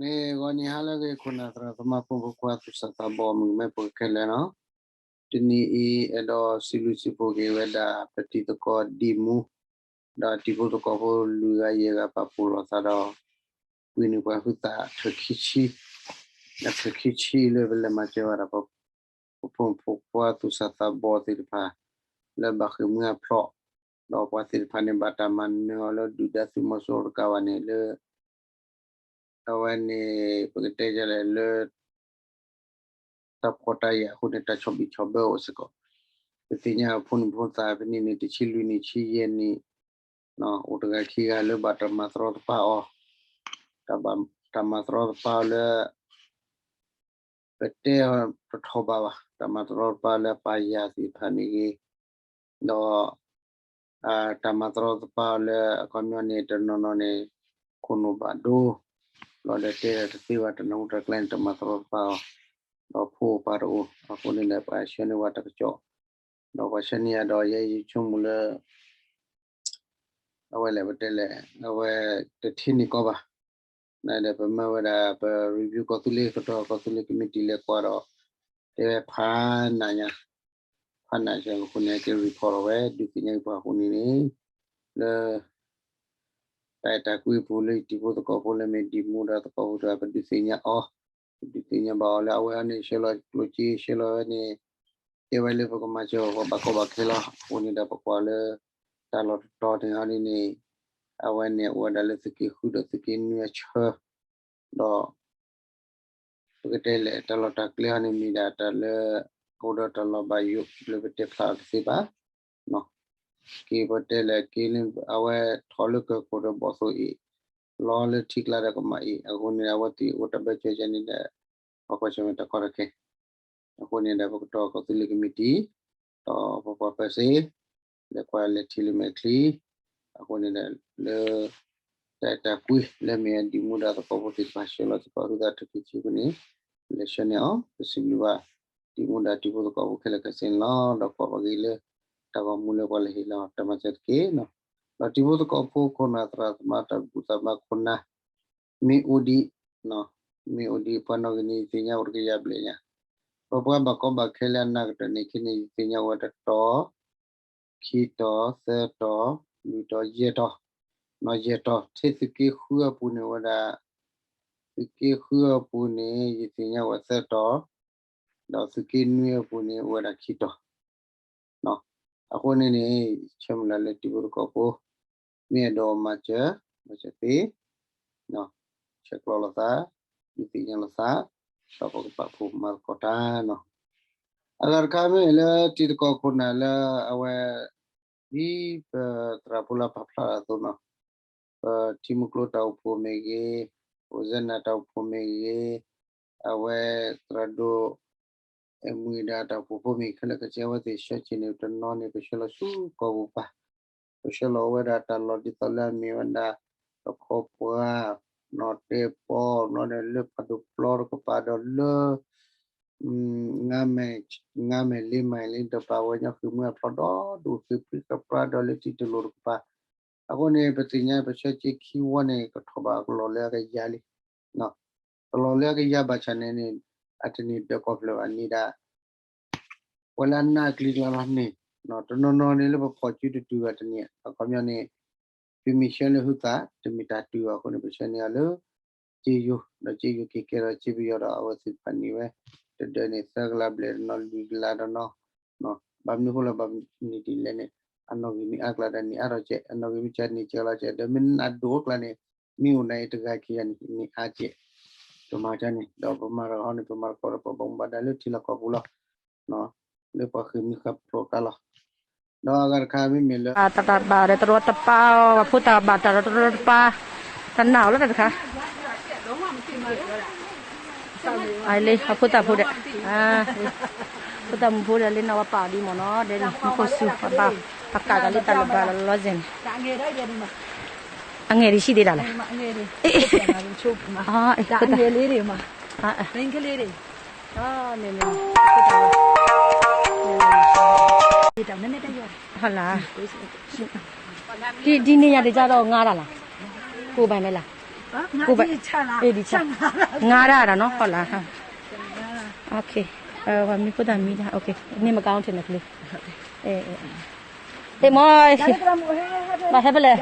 မ့ၢ်ဂီၤနံၤဟါလၢအဂ့ၤ ခိၣ်နၢ်သရၣ်သမါဖိဖိခွါသူၣ်စၢ်သးဘီၣ် မုၣ်ကမဲဖိခဲလၢာ်နီၤ, တနံၤအံၤ အဲၣ်ဒိးစံးဘျုးစံးဖှိၣ်က့ၤဝဲဒၣ် ပတံၤသကိးဒံၣ်မူ ဒီးတံၤဖိသကိးဖိလွံၢ်ဂၤယဲၢ်ဂၤ ပာ်ဖှိၣ်လိာ်သးဒီး ကွံာ်န့ၢ်ပှၤဟုသးထၢၣ်ခံဆံ, ဒီးထၢၣ်ခံဆံလၢပလဲၤမၤစၢၤဝဲဒၣ် ပဖိမုၣ်ဖိခွါသူၣ်စၢ်သးဘီၣ်သ့ၣ်တဖၣ် လၢဘၣ်ဃ့ၢ်မှံဟးဖျိး, ဒီးပှၤသ့ၣ်တဖၣ်န့ၣ် ဘၣ်တၢ်မၤနၢၤအီၤလၢဒုၣ်ဒါသုးမီၤစိရိၤတကးဘၣ်န့ၣ်လၢ အဝဲန့ၣ် ပကတဲဒ်လဲၣ်လၢ တၢ်ဖှီၣ်တၢ်ယာ်အဃိန့ၣ် တၢ်ဆီၣ်ဘံၣ်ဆီၣ်ဘၢအိၣ်စ့ၢ်ကီး, ပသ့ၣ်ညါအဖိနံၣ်ဖိသၣ်ဖဲန့ၣ်န့ၣ် တဆံလွံၢ်နံၣ် ဆံယဲၢ်နံၣ်, အိၣ်တဂၤခံဂၤလၢဘၣ်တၢ်မၤတရီတပါအီၤ, တၢ်မၤတရီတပါအီၤလၢ ပတဲတထီၣ်ဘးဘၣ်, တၢ်မၤတရီတပါအီၤလၢအပၢ်ယၤသ့ၣ်တဖၣ်မ့ၢ်ဂ့ၤ, ဒီး တၢ်မၤတရီတပါအီၤလၢအခီပညီန့ၣ် တနီၤနီၤန့ၣ် ခိၣ်နူာ်ဘၣ်ဒိ, လီၤဒီးတဲတသ့ဘၣ် တၢ်နၢ်ဟူတၢ်ကျဲန့ၣ် တၢ်မၤတရီတပါအီၤ, ဒီးဖိပၢ်တအိၣ်, အဃိန့ၣ်ဒီး ပှၤဆှၢန့ၢ်ဝဲတၢ်ကစီၣ်, ဒီးပှၤဆှၢန့ၢ်ယၤဒီး ယဲယဆိကမိၣ်လၢ အဝဲလဲၣ်ပတဲလဲၣ် အဝဲတထံၣ်န့ၢ်ကီးဘၣ်, နဒီးပမၢဝဲဒၣ် ပ review ကီၢ်သူလ့ၤ ကတီၢ်ကီၢ်သူလ့ၤ committee လဲၤကွၢ်ဒီး တဲဝဲဖးနးညါ, ဖးနးညါအဃိန့ၣ် က report အီၤဝဲ ဒုးသ့ၣ်ညါက့ၤပှၤအဃိန့ၣ်န့ၣ် လၢ တၢ်အဲၣ်တၢ်ကွံအပူၤလၢယတံၤဖိသကိးဖိလၢမ့ၢ်ဒံၣ်မူ ဒီးသကိးဖိတဂၤ ပဒုးသ့ၣ်ညါအီၤ, ပဒုးသ့ၣ်ညါဘၣ်အီၤလၢအဝဲအံၤန့ၣ် ဆှၢလီၤကျိၣ်စ့ ဆှၢလီၤဝဲန့ၣ် တဲဝဲလၢပကမၤစၢၤပှၤဘၣ်ကီဘၣ်ခဲလီၤ. အဃိန့ၣ်ဒီးပကွၢ်လၢ တၢ်လီၢ်တတီၤန့ၣ်ဟီန့ၣ်န့ၣ် အဝဲန့ၣ်အိၣ်ဝဲဒၣ်လၢသုးက့ဃုဒီးသုးက့နွံအဆၢ ဒီး ပကတဲလဲၣ် တၢ်လီၢ်တၢ်ကျဲဟီန့ၣ် မ့ၢ်ဒၣ်တၢ်လၢ အိၣ်ဒီးတၢ်လီၤဘၣ်ယိၣ်လၢပတဲဖျါအီၤတသ့ဘၣ်. က့ၤပတဲလဲၣ်က့ၤလၢအဝဲထီၣ်လၢကၢၢ်ခိၣ်ဒီးဘီၣ်သိၣ်အံၤ, လီၤလၢထံကျါဒီးကမၣ်အံၤ, အဃိန့ၣ် အဝဲသ့ၣ်အိၣ်တၢ်ဘၢၣ်စၢၤန့ၣ်ဒီး ပှၤကွၢ်ဆၢၣ်မဲာ်တၢ်ကီတၢ်ခဲ အဃိန့ၣ်ဒီး ပကတီၢ်ကီၢ်သူလ့ၤ committee ဒီးပပှၤပၢၤစ့ လဲၤကွၢ်လဲၤထံၣ်လၢမဲာ်ချံ, အဃိန့ၣ်ဒီး လၢ တၢ်အဲၣ်တၢ်ကွံလၢမ့ၢ်ဒံၣ်မူဒါသကိးဖိသ့ၣ်တဖၣ် ဆှၢလီၤသကိးဟုသးတက့ၢ်ဆံးအဃိန့ၣ် လဲၤဆှၢန့ၢ်အီၤ ပစံးဘျုးဘၣ် ဒံၣ်မူဒါတံၤဖိသကိးဖိခဲလၢာ်ခဲဆ့န့ၣ်လီၤ. ဒီးကွၢ်ဘၣ်က့ၤလၢ တၢ်ဂီၤမူလၢပှၤလဲၤဟ့ၣ်လီၤတၢ်မၤစၢၤတက့ၢ်. ဒီးတံၤဖိသကိးဖိခိၣ်နၢ်သရၣ်သမါတၢ်ဘူၣ်တၢ်ဘါခိၣ်နၢ် မ့ၢ်အိၣ်ဒံး, မ့ၢ်အိၣ်ဒံးပှၤနီၣ်ဂံၢ်န့ၣ် ယသ့ၣ်ညါအိၣ်တကယၤဘျဲၣ်ညါ, ပပှၤဘၣ်ကီဘၣ်ခဲလၢအနၢ်ကတၢၢ်န့ၣ် ခဲန့ၣ် ယသ့ၣ်ညါဝဲတတီၤ, ခံတီၤ, သၢတီၤ, လွံၢ်တီၤ, ယဲၢ်တီၤ, ယဲၢ်တီၤ, ထဲသုးက့ဃုအပူၤန့ၣ်ဝဲဒၣ်, သုးက့ဃုအပူၤန့ၣ် ယသ့ၣ်ညါဝဲသၢတီၤ, ဒီးသုးက့နွံအပူၤန့ၣ် အိၣ်ဝဲဒၣ်ခံတီၤ အဃိန့ၣ်န့ၣ် ဆၢမုၢ်လၢ်လၢတံၤဖိသကိးဖိ မ့ၢ်အဲၣ်ဒိးမၤစၢၤ မၤစၢၤသ့, ဆဲးကျိးလိာ်သး, ဒုးသ့ၣ်ညါလိာ်သး, ဒီးပကပာ်ဖှိၣ်မၤသကိးတၢ်နီၤ. အဂၤတခါမ့ၢ်လၢတံၤသကိးခိၣ်နၢ်လၢအဝဲ ဒ်ပသရၣ်ဖိလၢပာ်ဖျါအသိးနီၤ, ပထံမုၢ်ကျိတၢ်အိၣ်ဖှိၣ်မ့ၢ်ဂ့ၤ, အိၣ်စဲနၢ်တၢ်အိၣ်ဖှိၣ်မ့ၢ်ဂ့ၤ, အဝဲသရၣ်ဒိၣ် အဲၣ်မူအံၤဒၣ်တၢ်အိၣ်ဖှိၣ်ဖိမ့ၢ်ဂ့ၤ ခဲလၢာ်ခဲဆ့ အဝဲသ့ၣ်ဆှၢဆ့န့ၣ် တနီၤန့ၣ် ပဆှၢလီၤဆူကီၢ်ပူၤပၤ, ပဆှၢလီၤဝဲဒၣ်တၢ်လီၢ်ဒ်သိးလၢအမ့ၢ်ဝဲဒၣ် တခီပှၤ နီၣ်တဲပီ နီၣ်ဒီးလၢဖးဒိၣ်ပျီတကပၤဒီးလၢ ငါးမဲာ် ငါးမဲာ် လေးမိုင် လၢတပၤ ဝဲညီဃ့ၢ်မှံဟးဖျိးဒီး ဒိၣ်ဃ့ၢ်မှံဃ့ၢ်ပြါဒီးလၢထံတလိၤတကပၤ, အဃိန့ၣ် ပသ့ၣ်ညါပဆှၢဆ့ခံဝီန့ၣ် ကထီၣ်ဘၣ်ကလီၢ်လၢအကယၤလံ, ကလီၢ်လၢအကယၤဘၣ်ဆၣ်န့ၣ်န့ၣ် အတန့ၢ်ဒၢးကီၢ်ဖျၢၣ်ဘၣ်န့ၣ်ဒၣ် ပှၤလၢအနၢ်ကျံၤကျါလီၤန့ၣ်, တနီၤနီၤန့ၣ်လၢပဖီၣ်စုတတုၤဘၣ်တန့ၢ် အခီပညီန့ၣ် ပမ့ၢ်ဆှၢလၢဟုသး တမ့ၢ်တၢ်တုၤဘၣ်အဃိန့ၣ် ပဆှၢန့ၢ်အီၤလၢ က့ယိၤ ဒီးက့ယိၤက့ၤကဲထီၣ်စ့ပယီၤဒီး အဝဲသ့ၣ်တဖၣ်န့ၢ်ဝဲ တဒၢးန့ၣ် သၢကလးဘျဲၣ်တနီၤ လွံၢ်ကလးတနီၤ, ဘၣ်မနုၤအဃိလၢ ဘၣ်မနုၤဒ်လဲၣ်န့ၣ် အနီၣ်ဂံၢ်န့ၢ်အါကျါဒီးန့ၢ်အါထီၣ်ကဲး, အနီၣ်ဂံၢ်မ့ၢ်ကဲန့ၢ်ကဲလီၤကဲး, ဒီးမ့ၢ်နဒိၣ်အကျါန့ၣ် မ့ၢ်အိၣ်နၤအံၤတဂၤခံဂၤန့ၣ် န့ၢ်အါကဲး, ပမၤတၢ်န့ၣ် ဒီးပမၤတၢ်ဟီန့ၣ် ပမၤတခီဒီးပဘၣ်မူဘၣ်ဒါလၢထံလီၢ်ကီၢ်ပူၤလီၤ. လၢပှၤဃ့ၢ်မှံဟးဖျိးကျါလီၤ. ဒီးအဂၤတခါမ့မ့ၢ်လၢ တၢ်ဘၣ်ဒီးတရီတပါ, ပှၤဖိတၢ်ဘၣ်တၢ်ဒီးတရီတပါ, တနာ်အီၤလၢတၢ်တခါ, အလံ အဖိသၣ်ဖိဒီး, ဖိသၣ်မုၣ်ဖိဒီး လၢနီၢ်ဝဲပာ်အီၤဒ်မ့ၢ်နီၤ, ဒီးမူခိၣ်စူၤ ပဘၣ် ပကးကၤလၢတၢ်လၢၤဘၣ်လီၤလီၤဆဲးန့ၣ်, အငယ်ဒံးဆံးဒံးဒၣ်လဲၣ်, အ ဟီလၢ, ဒ်န့ၣ်ယၤတကၢ်ဒီးငါတၢ်လၢ်, ကိးဘၣ်မဲလၢ်, ကိုယ်ပဲ အေးဒီချာ ငါးရာတၢ်နော် ဟုတ်လား ဟုတ် okay ပှၤမံဖိသၣ်မံတၢ် okay န့ၣ်မကောင်းထင်တယ်ကလေး အေးမ ဘာဟဲပလဲ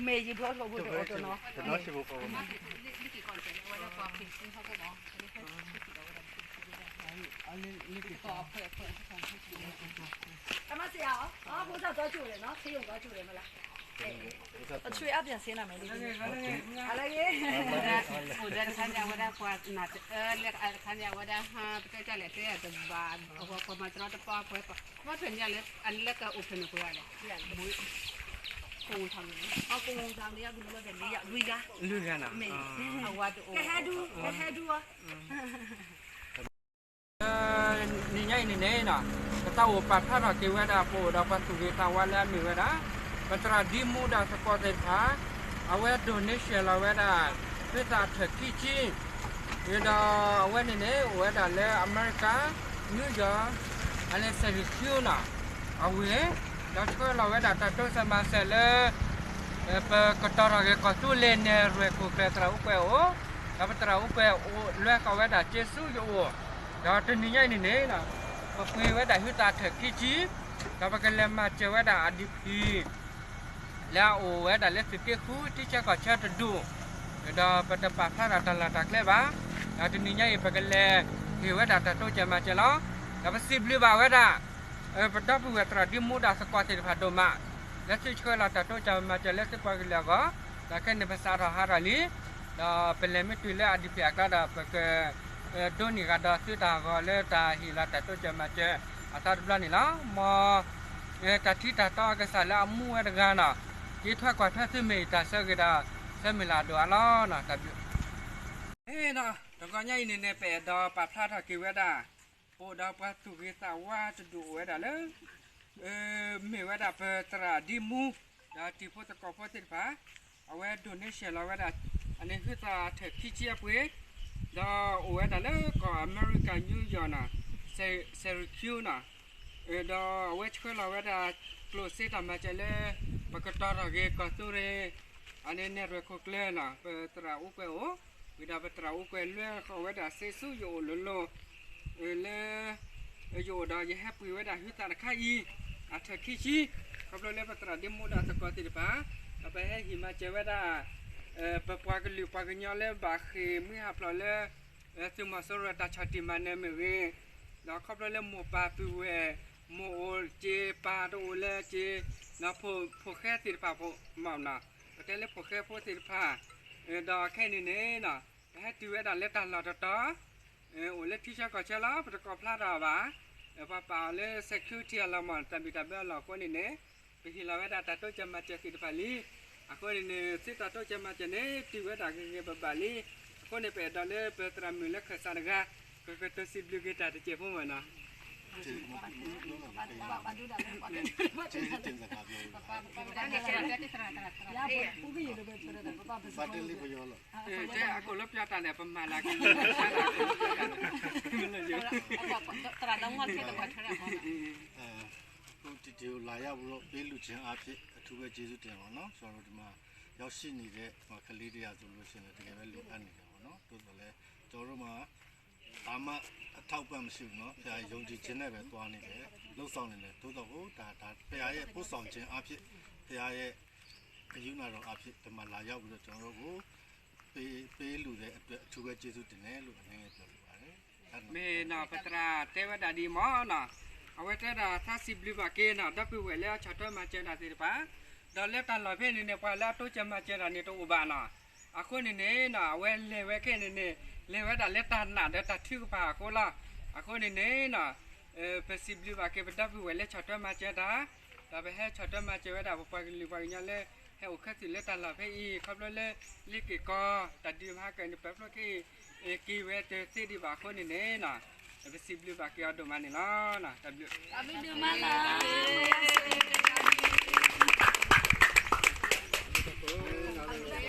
မ့ၢ်ယဒိးထီၣ်ဘိတအီၣ်တနီၤ တနီၤစံးဘိကီးဘိ ကမစ့အီၤ အဖိသၣ်သွားကြိုတယ်နော် ဆေးရုံသွားကြိုတယ်မလား အချွေအပြန်ဆင်းလာမယ်လေ အလၢဂေး အိၣ်ဒီးတခါညါဝဲဒၣ်ပှၤနာ်တအၢလၢအခါညါဝဲဒၣ်ဟါ ပတဲတၢ်လဲၣ်တဲတဘၣ် အဝဲပှၤမၤတရီတပါပှဲၤပှၤ မ့ၢ်ဖဲညါလၢ အလၢကအိၣ်ဖဲန့ၣ်ပှဲၤဂၤလဲၣ် ကိုယ်ဝန်ဆောင်နေ ဟောကိုယ်ဝန်ဆောင်နေရဘူးလို့ပဲနေရဝီးရ လွံၢ်ဂၤနီၤ မ့ၢ်အဝါတအိၣ် ကဟဲဒူ ကဟဲဒူဝါ နံၤညါအံၤန့ၣ်န့ၣ်နီၤ ပတၢ်အိၣ်ပာ်ဖျါထီၣ်က့ၤဝဲဒၣ် ပအိၣ်ဒီးပှၤသူၣ်ဂ့ၤသးဝါလၢအမ့ၢ်ဝဲဒၣ် ပသရၣ်ဒ့မူဒီးသကိးသ့ၣ်တဖၣ် အဝဲဒိးန့ၢ်ဆှၢလီၤဝဲဒၣ် ဖုသၣ်အထၢၣ်ခံဆံ ဒီးအဝဲန့ၣ်န့ၣ် အိၣ်ဝဲဒၣ်လၢအမဲရကၤ New York အလဲ Syracuse နီၤ အဝ့ၢ် ဒီးဆှၢလီၤဝဲဒၣ်တၢ်တိစၢၤမၤစၢၤလၢ ပကတီၤထီၣ်က့ၤကီၢ်သူလ့ၤနဲၣ်ရွဲၣ်ခိၣ်ကျၢၢ်သရၣ်အူကွဲးအိၣ် ဒီးပသရၣ်အူကွဲးအိၣ်လွဲၢ်ဃီၤဝဲဒၣ်စ့ဆူယအိၣ် ဒီးတနံၤညါအံၤန့ၣ်န့ၣ် ပပှ့ၤဝဲဒၣ်ဟုသၣ်ထၢၣ်ခံဆံ ဒီးပကလဲၤမၤစၢၤဝဲဒၣ်အဒံးဖံ လၢအအိၣ်ဝဲဒၣ်လၢသုးက့ဃု ထံဆၢကီၢ်ဆၢတဒူၣ် ဒီးပတပာ်ဖျါထီၣ်တၢ်လီၢ်တၢ်ကျဲဘၣ် ဒီးတနံၤညါအံၤ ပကလဲၤဟ့ၣ်ဝဲဒၣ်တၢ်တိစၢၤမၤစၢၤလီၤ ဒီးပစံးဘျုးဘၣ်ဝဲဒၣ် ပဒီပုၢ်ဝဲၢ်သရၣ်ဒ့မူဒီးသကိးသ့ၣ်တဖၣ်ဒိၣ်မး လၢသုဆှၢလီၤတၢ်တိစၢၤမၤစၢၤလၢသုပှၤကလုာ်အဂီၢ် ဒီးခဲန့ၣ်ပစးထီၣ်ဟးထီၣ်လံ ဒီးပလဲၤမ့ၢ်တုၤလၢအဒံးဖံးအကျါဒီး ပက ဒိးန့ၢ်ဂၤဒီးသုတၢ်ဂီၤလၢတၢ်ဟ့ၣ်လီၤတၢ်တိစၢၤမၤစၢၤ အသီတဘျီန့ၣ်လီၤ. မ် တၢ်ထံတၢ်တီအကစၢ်လၢအမူဝဲတဂၤနီၤ က့ၤထွဲကွၢ်ထွဲသုမ့ၢ်တၢ်ဆၢဂ့ၤဒီး ဆၢမုၢ်လၢ်အဒိၣ်အါလီၤနီၤ တၢ်ဘျုး တဂီၤညါအံၤန့ၣ်န့ၣ် ပအဲၣ်ဒိးပာ်ဖျါထီၣ်က့ၤဝဲဒၣ် ပအိၣ်ဒီးပှၤသူၣ်ဂ့ၤသးဝါတဒူၣ်အိၣ်ဝဲဒၣ်လၢ မ့ၢ်ဝဲဒၣ်ပသရၣ်ဒ့မူ ဒီးတံၤဖိသကိးဖိသ့ၣ်တဖၣ် အဝဲဒိးန့ၢ်ဆှၢလီၤဝဲဒၣ် အန့ၣ်ဟုသၣ်ထၢၣ်ခံဆံအပှ့ၤ ဒီးအိၣ်ဝဲဒၣ်လၢကီၢ်အမဲရကၤ New York နီၤ Syracuse နီၤ ဒီးအဝဲဆှၢလီၤဝဲဒၣ် ကျိၣ်စ့တၢ်မၤစၢၤလၢ ပကတီၤထီၣ်က့ၤကီၢ်သူလ့ၤ အန့ၣ်နဲၣ်ရွဲၣ်ခိၣ်ကျၢၢ်နီၤ ပသရၣ်အူကွဲးအိၣ် ဝံၤဒီးပသရၣ်အူကွဲးလွဲၢ်ဃီၤဝဲဒၣ်စ့ဆူယအိၣ်လိၤလိၤ လၢ ယအိၣ်ဒီးယဟဲပှ့ၤဝဲဒၣ်ဟုသၣ်တခါအံၤ အထၢၣ်ခံဆံ ခီဖျိလၢပသရၣ်ဒ့မူဒီးသကိးသ့ၣ်တဖၣ် ဒီးပဟဲဟ့ၣ်မၤစၢၤဝဲဒၣ် ပပှၤကလုာ်ပှၤကညီလၢဘၣ်ဃ့ၢ်မှံဟးဖျိးလၢ သုးမီၤစိရိၤတၢ်ဆီၣ်တံၢ်မၤနၢၤမ့ၢ်ဂ့ၤ ဒီးခီဖျိလၢမိၢ်ပၢ်ပုၢ်ဝဲၢ် မိၢ်အိၣ်စ့ပၢ်တအိၣ်လၢစ့ ဖိၣ်ဃဲသ့ၣ်တဖၣ်မ့ၢ်နီၤ ပတဲလၢဖိၣ်ဃဲဖိသ့ၣ်တဖၣ် ဒီးခဲအံၤန့ၣ်န့ၣ် ပဟဲတုၤဝဲဒၣ်လၢတၢ်လီၢ်တတီၤ အိၣ်လၢထံဆၢကီၢ်ဆၢလီၤ ပတကိးဖျါထီၣ်ဘၣ် ပှၤပာ်အီၤလၢ security အလီၢ်မ့ၢ် တၢ်ဘံၣ်တၢ်ဘၢအလီၢ်အဃိန့ၣ်န့ၣ် ပဟ့ၣ်လီၤဝဲဒၣ်တၢ်တိစၢၤမၤစၢၤသ့ၣ်တဖၣ်လံ အဃိန့ၣ်န့ၣ် သုတၢ်တိစၢၤမၤစၢၤန့ၣ် တုၤဝဲဒၣ်ဂ့ၤဂ့ၤဘၣ်ဘၣ်လံ အဃိန့ၣ် ပအဲၣ်ဒိးလၢပသရၣ်မုၣ်လၢခၢၣ်စးတဂၤ ကကတိၤစံးဘျုးက့ၤတၢ်တစဲးဖိမ့ၢ်နီၤ တဲအကိာ်လၢပျီတၢ်န့ၣ် ပမၤလၢက အခု detail လာရောက်ပြီးတော့ ပေးလှူခြင်းအားဖြင့် အထူးပဲ ကျေးဇူးတင်ပါနော်။ ကျွန်တော်တို့ဒီမှာရောက်ရှိနေတဲ့ ကလေးတွေကဆိုလို့ရှိရင်လည်း တကယ်ပဲလိုအပ်နေတယ်ပေါ့နော်။ သို့သော်လည်း ကျွန်တော်တို့မှာ ဘာမှအထောက်အပံ့မရှိဘူးနော်။ ဘုရားယုံကြည်ခြင်းနဲ့ပဲသွားနေတယ်။ လုပ်ဆောင်နေတယ်။ သို့သော်ကို ဒါ ဒါ ဘုရားရဲ့ပို့ဆောင်ခြင်းအားဖြင့် ဘုရားရဲ့ ကရုဏာတော်အားဖြင့် ဒီမှာလာရောက်ပြီးတော့ ကျွန်တော်တို့ကို ပေး ပေးလှူတဲ့အတွက် အထူးပဲကျေးဇူးတင်တယ်လို့ အနည်းငယ်ပြောလိုပါတယ်။ မ့ၢ်နီၤ ပသရၣ်တဲဝဲဒၣ်ဒ်အံၤမ့ၢ်နီၤ, အဝဲတဲဒၣ် သးစံးဘျုးဘၣ်က့ၤနီၤ ဒီပုၢ်ဝဲၢ်လၢအဆီၣ်ထွဲမၤစၢၤတၢ်သ့ၣ်တဖၣ်, ဒီးလၢတၢ်လီၢ်ဖဲန့ၣ်န့ၣ် ပှၤလၢအတိစၢၤမၤစၢၤတၢ်န့ၣ်တအိၣ်ဘၣ်နီၤ. အဃိန့ၣ်န့ၣ်နီၤ အဝဲလဲၤဝဲခဲန့ၣ်န့ၣ် လဲၤဝဲဒၣ်လၢတၢ်နာ်ဒီးတၢ်ထုကဖၣ်အဃိလီၤ. အဃိန့ၣ်န့ၣ်နီၤ ပစံးဘျုးဘၣ်က့ၤပဒီပုၢ်ဝဲၢ်လၢဆီၣ်ထွဲမၤစၢၤတၢ်, ဒီးပဟဲဆီၣ်ထွဲမၤစၢၤဝဲဒၣ်ပပှၤကလုာ်ပှၤကညီလၢ ဟဲအိၣ်ခၢၣ်သးလၢတၢ်လီၢ်ဖဲအံၤ ခီဖျိလၢ လ့ၤက့ၤကီၢ် တၢ်ဒုးမၤဟါကန့ၣ် ပၢၤဖျိခဲအံၤ က့ၤဝဲတသ့ဒံးဘၣ်အဃိန့ၣ်န့ၣ်နီၤ ပစံးဘျုးဘၣ်က့ၤအီၤဒိၣ်မးန့ၣ်လီၤ. တၢ်ဘျုး တၢ်ဘျုးဒိၣ်မးလီၤ.